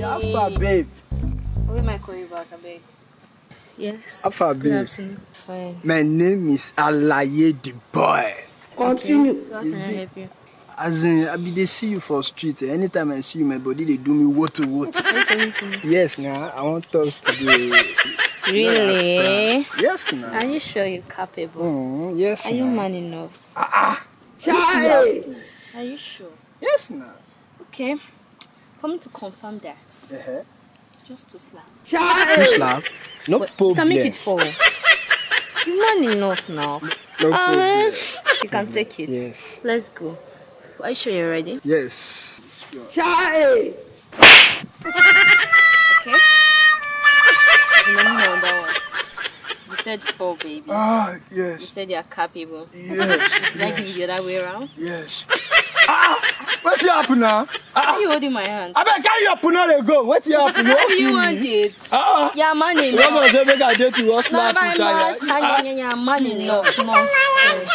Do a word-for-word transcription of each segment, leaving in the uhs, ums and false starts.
How far, babe? When am I call you back, abeg? Yes. How far, Good babe? Afternoon. Fine. My name is Alaye the boy. Continue. So how can I help you? As in, I be dey see you for street. Eh? Anytime I see you, my body dey do me woto woto. What are you doing to me? Yes, now I want us to be. Really? Yes, now. Are you sure you're capable? Mm, yes, Are you now. Man enough? Chai! Are you sure? Yes, now. Okay. Coming to confirm that. Uh-huh. Just to slap. Two Chai! slap. No But problem. You can make it four. You Man enough now. No Uh, problem. you can take it. Yes. Let's go. Are you sure you're ready? Yes. Chai! Okay. Remember on that one. You said four, baby. Ah, You yes. Said you're capable. Yes. Should I give you the other way around? Yes. Ah, what happen now? Why are you holding my hand? I beg, carry your punna dey go. What happen? What do you want it? Ah, Yeah, Man you enough. want to say make I date you? What No, slap you but tire? Man, yeah, Man enough. Nonsense.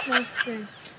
Nonsense.